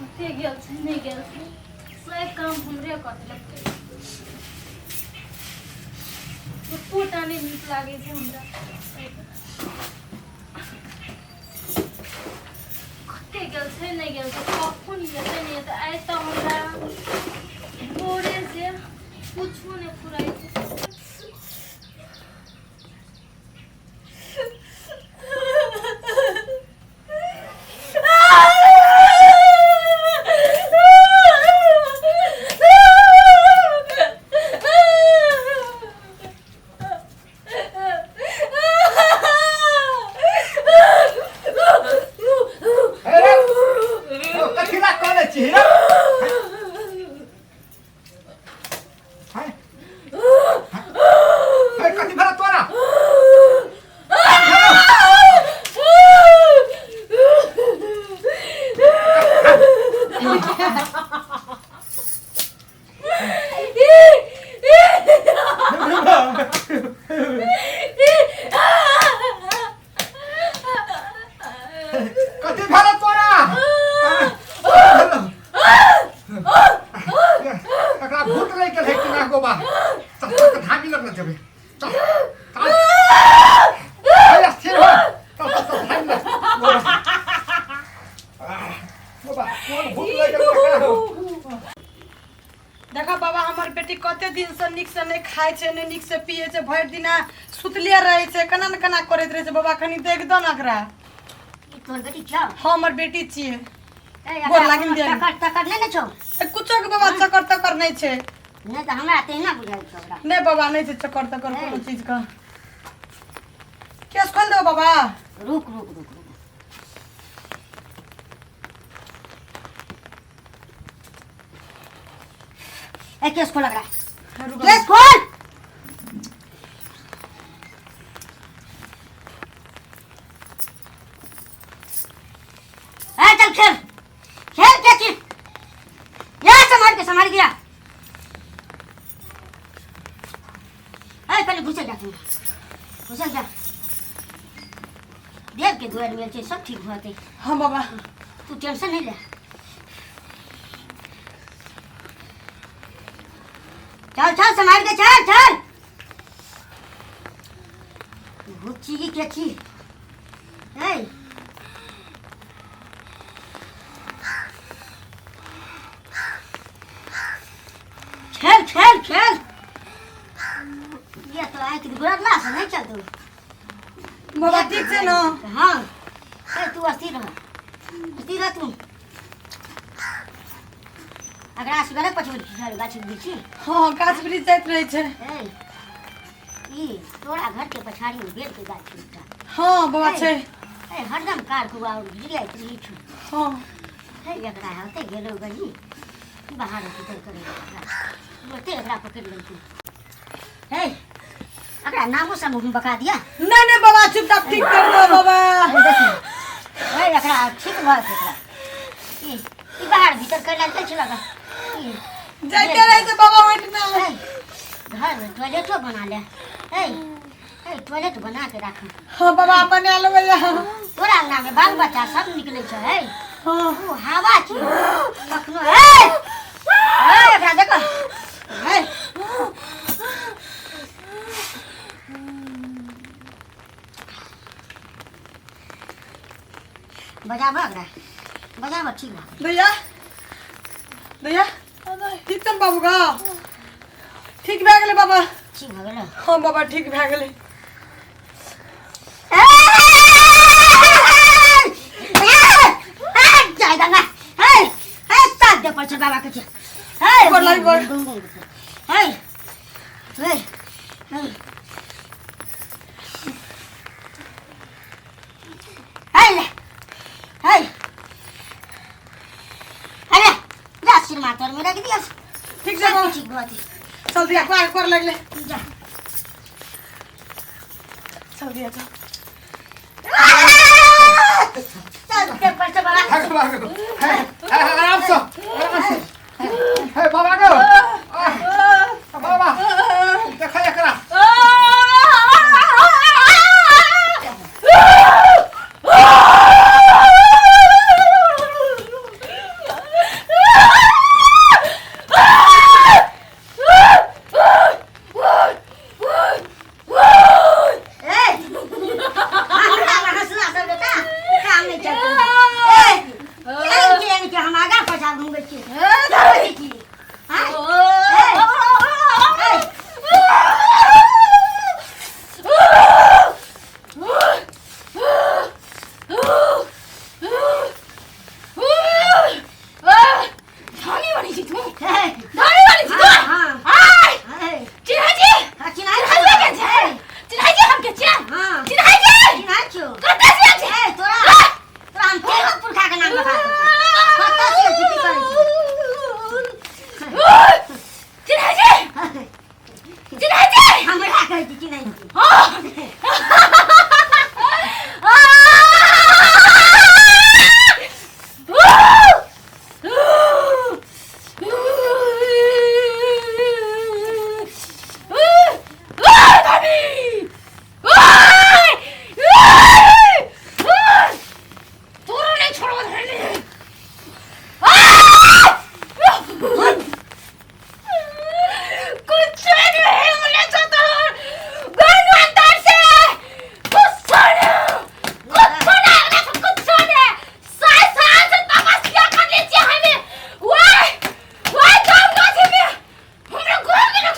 कते गेल छै नहि गेल छै सब काम हमरे कर लगतै एकोटा नहि नीक लागै छै हमरा। कते गेल छै नहि गेल छै, कखन एतै नहि एतै। आइ तऽ हमरा भोरे से कुछो नहि फुराइ छै। कथी ला करै छी रे? हाय हाय, कथी भेल तोरा? कथी भेल तोरा? एकरा भूत लागि गेल है कि ना? गोबा चल, चल, धामी लग जेबै। चल चल, अरे स्थिर हो, चल चल चल, धामी लग। गोबा गोबा, कोन भूत लागि गेल एकरा हो? देखा बाबा, हमर बेटी कते दिनसँ नीकसँ नहि खाइ छै, नहि नीकसँ पियै छै, भरि दिना सुतले रहै छै, केना ने केना करैत रहै छै। बाबा, कनि देख दऽ ने एकरा। ई तोहर बेटी छौ? हँ, हमर बेटी छियै। ए, गोर एकरा लागिन कोनो दिया। चक्कर तक्कर नहि ने छौ? ए, कुछो के बाबा चक्कर तक्कर नहि छै। नहि तऽ हमरा तहिना बुझाइ छौ ओकरा। नहि बाबा, नहि छै चक्कर तक्कर कोनो चीज के। केस खोलि देबो बाबा? रुक रुक रुक रुक। ए, केस खोल एकरा। रुक। केस खोल। ए, चल खेल खेल। क्या चीज ये? संभाल के, संभाल गया। ए, पहले घुसल जा, तू घुसल जा। देव के दुआर में छै, सब ठीक भऽ हँ बाबा। तू टेंशन नहीं ले। चल चल, संभाल के चल चल। भूत छी की के छी? ए, खेल खेल खेल। ये तो आँखि गुरला से नहीं चल तू। बाबा, ठीक छै ने? हाँ। ए, तू अस्थिर रह, अस्थिर रह तू। अगरा असगरे पछबे गाछ वृक्षी? हँ, गाछ वृक्ष जाइत रहै छै। ए, ई तोरा घर के पछाड़ी में बेल के गाछ छै एकटा? हँ बाबा, छै। ए, हरदम कार कुआ गिरियाइत रहै छौ। हँ। हे, एकरा होते गेलो गनी बाहर भीतर करे ओते एकरा पकड़ लेलकै। हे, एकरा नामो सब हम बका दिया। नहि नहि बाबा, चुपचाप ठीक कर दो बाबा। हे, देखी। हे, एकरा ठीक भऽ जेतै एकरा। ई ई बाहर भीतर करे लागल छै लगा ई। जाइते रहै छै बाबा ओहिठिना। हे, घर में टॉयलेटो बना ले। हे हे, टॉयलेट बना के राख। हँ बाबा, बना लेबै। तोरा अंगना में बाल बच्चा सब निकले छै। हे। हँ। ओ हवा छै कखनो। हे हे, एकरा देखो। हे, बजाबऽ एकरा, बजाबऽ। ठीक बा। दैया, दैया, ठीक छै ने बाबू गा? ठीक भए गेलै बाबा। ठीक भऽ गेलै? हँ बाबा, ठीक भए गेलै। जाय गंगा। हे हे, साथ दे पर बाबा के छै। हे। गोर लागि, गोर। हे हे हे हे, ले हे, अरे जा, सिर माथर में रख दिया। ठीक छै बाबा। ठीक भऽ जेतै। चल दिया, पार कर लगले। जा। चल दिया, चल। चल दे पर बाबा। भागो भागो। हे हे, आराम से, आराम से। हे बाबा गो, आह, बाबा, देखो एकरा। कपार घुमबै छी धरै छी आँय? ए, धनी बनी छी तू ए, धनी बनी छी तू हाँ, आय ए, चिन्है छी हाँ, चिन्है चिन्है छियौ। के छै चिन्है छी हम के छियै हाँ, चिन्है छी चिन्है छियौ। कतऽ छियै छी ए, तोरा तोरा हम तेरह पुरखा के नाम बता देबौ। कतऽ से छी, की करै छी? चिन्है छी चिन्है छी हमरा कहै छी चिन्है छी।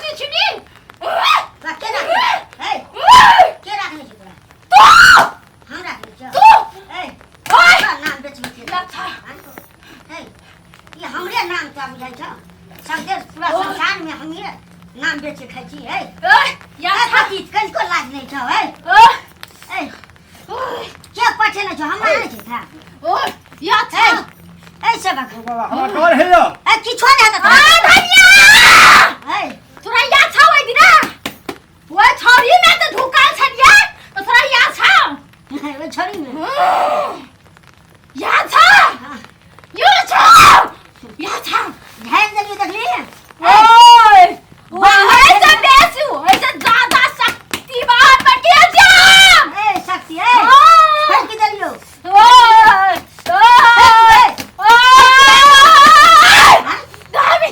तोरा के राखने ए, के राखने छै तोरा? हम राखने छियौ? ए, तोरा नाम बेचबै छियै। ए, ई हमरे नाम तोरा बुझाइ छौ? सगरे पूरा संसार में हमरे नाम बेच के खाइ छी ए। ए, कथी कनिको लाज नहि छौ ए? ए, के पठेने छौ? हमरा नहि छै था। ए, ए सेवक। बाबा हमरा डर है यौ ए, किछो नहि हेतौ तोरा। ए, तोरा याद छौ ओहि दिना ओहि छौरी में तऽ ढुकल छलियै तऽ तोरा याद छौ ओहि छौरी में याद छौ हाँ, यो छौ याद छौ झाड़ि देलियौ देखली ओए ओए से बेसी ओए से ज्यादा शक्तिवान बन गेल छी हम ए शक्ति ए हाँ। फेंक देलियौ ओए ओए ओए हाँ? दामी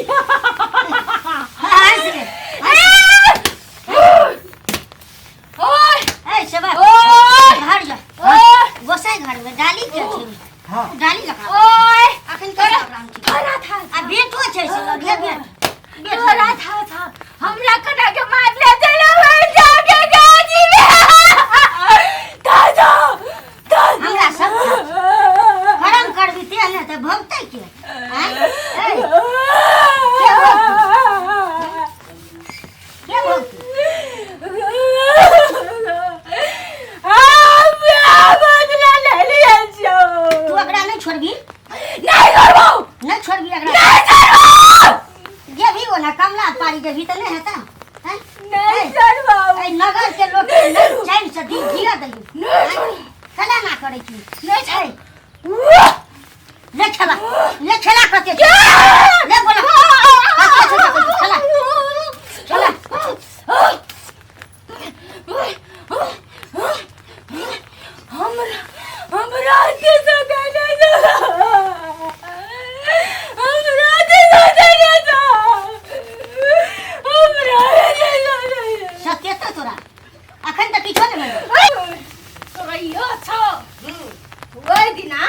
हाँ, हँस रे। ओए ए सेवक ओए घर जा ओए गोसाई घर में डाली के छै हाँ डाली लगा ओए अखन के प्रोग्राम छै तोरा था आ बेटो छै से लगे बेट बेट तोरा था था हमरा कना के मार ले चलो मैं जाके गाजी में दादा दादा हमरा सब करम करबी ते ने तऽ भोगतै के आँय? ए, के भोगतै तू एकरा नहि छोड़बी नहि छोड़बी एकरा जेबही ओना कमला पारी जेबही तऽ नहि हेतै आँय? एहि नगर के लोक के नहि चैन से दिन जिया दही केना ना करै छी ए, ले खेला ले खेला कते छै? ले बोला कते छै देखै छी, खेला खेला हमरा हमरा के सदैने हमरा के सदैने हमरा के सदैने सत्य तऽ तोरा अखन तऽ किछो नहि भेलौ तोरा इहो छौ ओहि दिना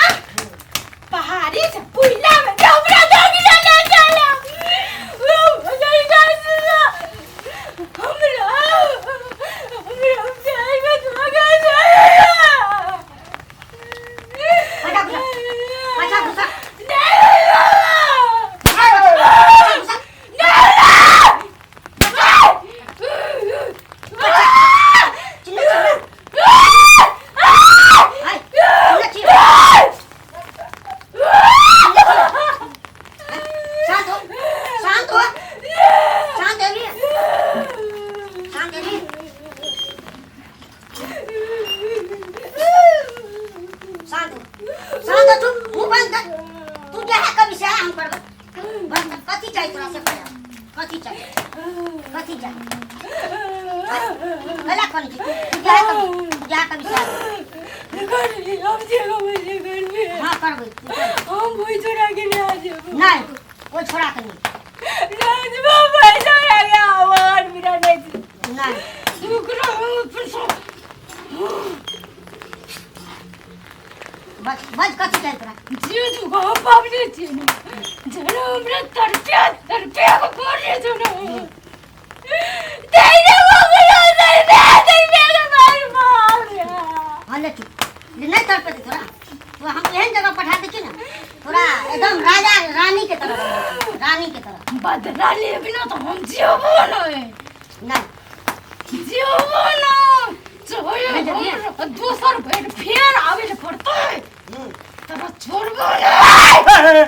पहाड़ी से पुइला में हमरा दगिला ले चला हमरा हमरा प्यार में धोखा पटा घुसा पटा घुसा ए, पटा घुसा चिल्ला चिल्ला आय चिल्ला चिल्ला शांत हो शांत हो शांत हेबी शांत हेबी शांत हो शांत हो तू मुंह बंद कर तू जहाँ कभी से हम करबै बंद कर कथी चाही तोरा से कह कथी चाही कथी चाही कला कोन छी तू जहाँ कभी तू जहाँ कभी से हाँ करबै तू कर। नहीं ओ छोड़ा के नहीं नहीं बस बस कथी चाही तोरा? जीजू को हम पाबने छियै ने, जरा हमरा तड़पे तड़पे के मारने छौ ने। तैने हमरा तड़पे तड़पे के मार मार। हाँ ले चुप ले, नहीं तड़पे तोरा। तो हम एहन जगह पठा दै छी ने तोरा, एकदम राजा रानी के तरह, रानी के तरह। बदला लेबी ना तो हम जियबो नहीं। नहीं जियबो ना चाहे हमरा दोसर भेट फेर आबै लए पड़तै, तोरा छोड़बो नहीं,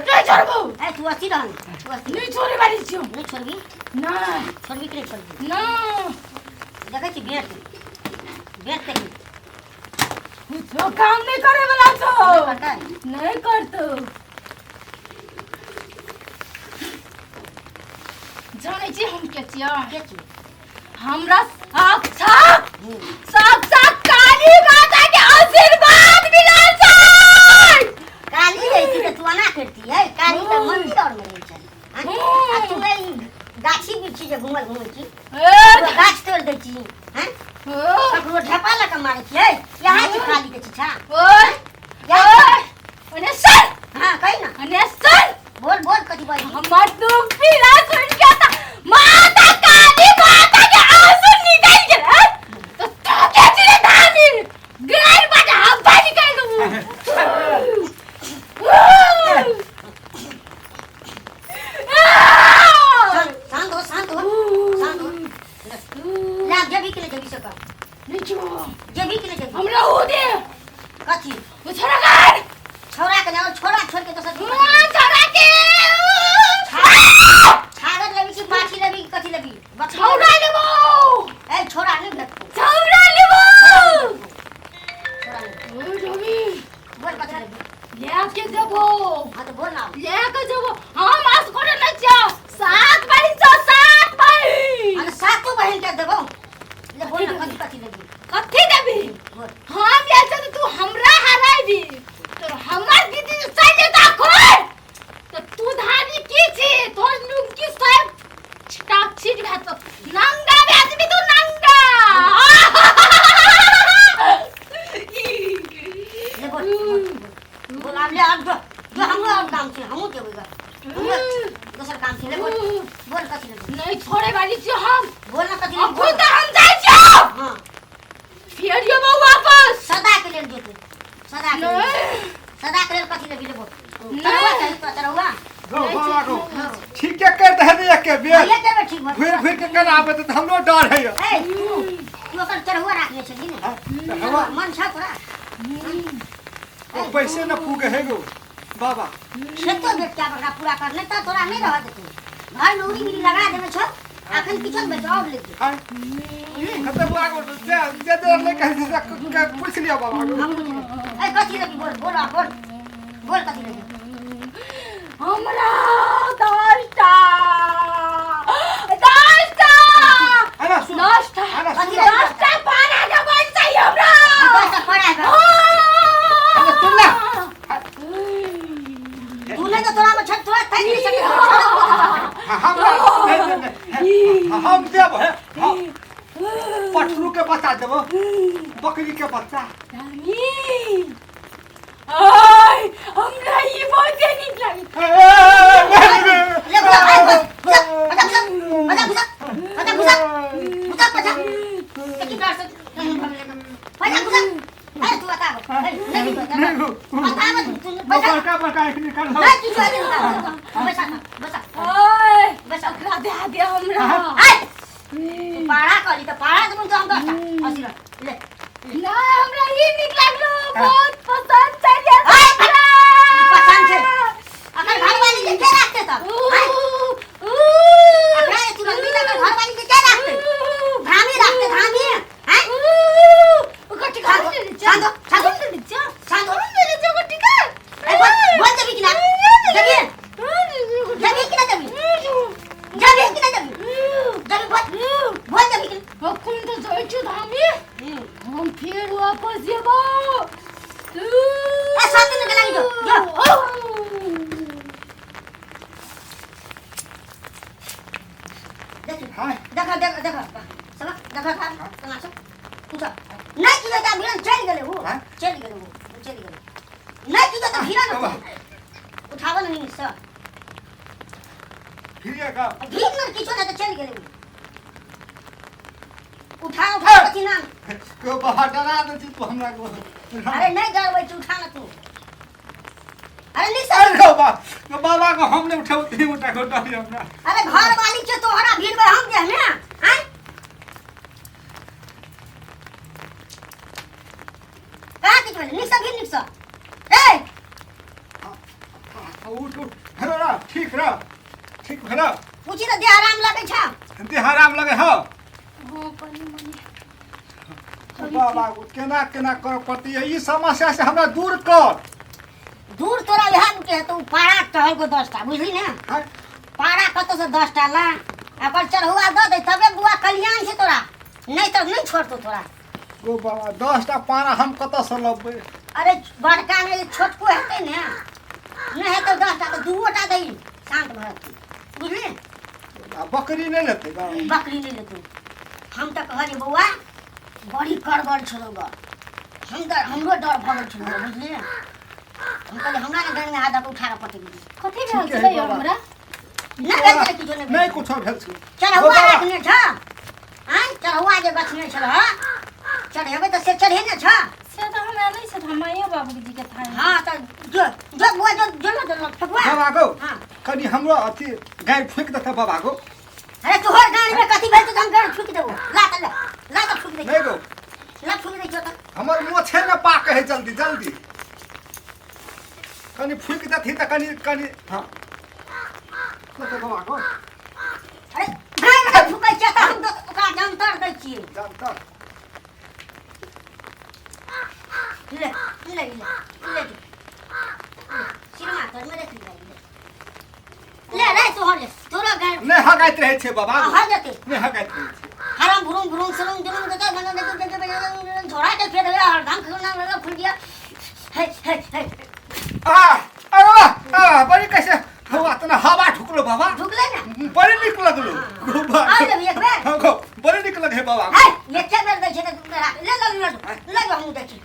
नहीं छोड़बो। ए तू अथी रह, तू अथी। नहीं छोड़े वाली छियौ। नहीं छोड़बी? नहीं। छोड़बी कि नहीं छोड़बी? ना। देखै छी बेट बेट देखी। कुछो काम नहीं करे वाला छौ। करतै? नहीं करतौ। जानै छी हम के छियै? के छी? हमरा साक्षात साक्षात काली माता के आशीर्वाद मिलल छै। काली रहती तऽ तू एना करती है? काली तऽ मंदिर और में रहै छै। आ तू एहि गाछी बिरछी जे घुमल घुमै छी, ए, गाछ तोड़ि दै छी हैं, ककरो ढेपा लऽ कऽ मारै छियै। यहाँ छी काली के छीछा। ओए ओए ओने सर। हाँ कही ना। ओने सर। बोल बोल कथी बोल। हमर दुख पीड़ा सुन के त माता काली माता के आंसू निकल गेल। तो तू के छिरे धामी गैर बाट हब्बा निकाल देबू। शांत हो, शांत हो, शांत हो। ले जेबी के ले जेबी से कर। नहीं जो जेबी के ले जेबी। हमरा ओ दे। कथी? ओ छोरा कर। छोरा के ना, छोरा छोड़ के दोसर छोरा के छागर लेबी कि पाठी लेबी कि कथी लेबी? छोरा लेबो। ए छोरा नहीं भेटतो। छोरा लेबो। छोरा नहीं। ओ रवि बोल कथी लेबी? ले के देबो। हां तो बोल ना। ले के देबो। हम आस करे न छौ, सात बहिन छौ, सात बहिन। अरे सातो बहिन के देबो। ले बोल ना कथी कथी लेबी? कथी देबी? बोल। हम ले छौ तो तू हमरा हराइबी, तो हमर दीदी चल जेता खोल तो तू धानी की छी, तोर लुंगी सब छिटा छिट भए तो नंगा भए जेबी तू, नंगा। ले बोल बोल। आब ले आब जो जो हमरो और काम छै, हमहूँ जेबै ग, हमरो दोसर काम छै। ले बोल बोल कथी लेबी? नहीं छोड़े वाली छी हम। बोल ना कथी लेबी? अखन तऽ हम जाइ छियौ। हां फेर जेबौ वापस। सदा के लेल जेतै, सदा के लेल। सदा के लेल कथी लेबी? ले बोल। तरवा चाही तो तरवा। गो बाबा गो, ठीके कर दे दे के बेर। ये करबै ठीक भऽ। घुरि घुरि के केना आबे तऽ हमरो डर है। ए तू ओकर चढ़ुआ राखने छली ने? मन छ तोरा? ओ पैसे न फूके है गो बाबा। खेतो बेच के आब एकरा पूरा कर, नहीं तऽ तोरा नहीं रह देतौ। घर में उड़ी उड़ी लगा देने छौ, अखन किछो ने बेच और ले जो। कते बुआ गो जे जे दे ले कहि से पूछ लिया बाबा गो। हम पूछ ले। ए कथी लेबी? बोल बोल आ बोल बोल कथी लेबी? हमरा 10टा 10टा अरे सुन, 10टा अरे सुन, 10टा पारा के बन चाहिए हमरा। 10टा पारा के। अरे सुन ना। तू नहीं तो तोरा में छत तोरा थाक नहीं सके। हमरा हम देब है पटरू के बच्चा देबो, बकरी के बच्चा। आय हमरा ई बहुत नीक लागल। ले घुसा घुसा घुसा घुसा घुसा घुसा घुसा घुसा कथी डर से पैसा घुसा। अरे तू बता नहीं बता बता तू पैसा बड़का बड़का एक निकाल। नहीं तू जो पैसा बसा। ओए बसा ओकरा दे दे हमरा। आय तू पाड़ा कहली त पाड़ा देबो तो हम 10टा 80 ले। ना हमरा ई नीक लागलो, बहुत पसंद छै। पसंद छै अकर घरवाली के के राखते तब? अकरा तू रंगी अकर घरवाली के के राखते? धामी राखते धामी हैं। ओकर टिका ले जा, शांत हो, ले जा, शांत हो। ले जा ओकर टिका। ए बोल बोल देबी कि ना देबी? देबी कि ना देबी? देबी कि ना देबी? देबी बोल बोल देबी कि? अखन तऽ जाइ छी धामी, हम फेर वापस जेबो। ए 7 दिन के लागी जो जो। देखी हाय देखा देखा देखा सब देखा था कना सब पूछा नहीं तुझे ता मिलन चल गेले वो, चल गेले वो, चल गेले। से भिड़ा बाबा। न तू। उठावल नहीं सर। फिर का भीड़ न किछो ना त चल गेलै। उठा उठा कथी नाम। को बाबा डरा दे छी तू हमरा को। अरे नहीं डरबै छी, उठा न तू। अरे नहीं सर। अरे बाबा बाबा को हम नहीं उठाऊ ती उठा को डरी हमरा। अरे घर वाली के तोहरा भीड़ में हम देह ने हैं कहाँ किछु भेलै? निक सँ भीड़ निक सँ। ए उठ उठ हेलो रा ठीक रा ठीक भेलो। पूछी त देह आराम लगै छ। देह आराम लगे हो। हाँ कनी मनी। बाबा केना केना कर पड़ती है ई समस्या से हमरा दूर कर। दूर तोरा इएह के हेतौ पारा टहल को 10टा बुझली ने। हाँ? पारा कतौ से 10टा ला अपन चढ़ुआ दऽ दे तबे बुआ कल्याण छै तोरा, नहीं तऽ नहीं छोड़तौ तोरा। गो बाबा 10टा पारा हम कतऽ से लबबै? अरे बड़का नहीं छोटको हेतै ने, नहीं हेतौ 10टा तऽ 2टा दही शांत भऽ जेतै बुझली। आ बकरी नहीं लेतै बाबा? बकरी नहीं लेतौ। हम तऽ कहलियै बौआ बड़ी कड़गर छलौ ग, हम तऽ हमरो डर भऽ गेल छलौ बुझलियै। हम कहलियै हमरा ने गंगा हाथ धऽ कऽ उठा कऽ पटकि दियै। कथी भेल ठीक है छलै बाबा। हमरा? नहि भेल छलै किछो, नहि भेल। नहीं कुछो भेल छलै। चढ़ौआ बाबा। रखने छ आँय, चढ़ौआ जे गछने छल चढ़ेबै तऽ से चढ़ेने छ। से तऽ हमरा नहि छै, हम माइयो बाबूजी के था। हाँ तऽ जो जो बुआ जो जो न जो ठकुआ। बाबा गो हाँ। कनी हमरो अथी गाय फूकि देतै बाबा गो। अरे तोहर गाड़ी में कथी भेल त हम गाड़ी फूकि देबो। ला त ला त फूकि दे। नहीं गो ला फूकि दे त हमर मोछे न पाक है जल्दी जल्दी कनी फूकि देथी त कनी कनी। हाँ बाबा गो। अरे गाड़ी में फूकै छै त हम ओकरा जंतर दै छियै। जंतर ले ले ले ले सिरमा तर में रख ले ले रे तोहर ले तोरा गाड़ी नहीं हगाइत रहै छै बाबा। हग जेतै। नहीं हगाइत रहै छै। हराम भुरुम भुरुम सुरुम जुरुम गजा गजा गजा गजा गजा झोरा के फेर हरदम खुलना लगा खुल गया। हे हे हे आ अरे वाह आ बड़ी कैसे हवा तना हवा ठुकलो बाबा। ठुकले ना बड़ी निक लगलो। आ ले एक बेर। हां गो बड़ी निक लगे बाबा। हे एक बेर दै छै त ले ले ले ले हम दै छी।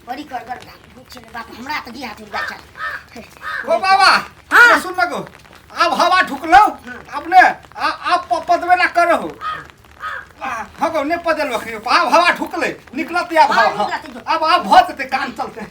बड़ी करगर भूख छै बाप हमरा त जी हाथ उठ चल। ओ बाबा। हां सुन लगो अब हवा ठुकलो अब ने आप पदबे ना करहो। हाँ गो ने पदल वखनी अब हवा ठुकले निकलत अब हवा। अब अब भ जेतै काम चलते।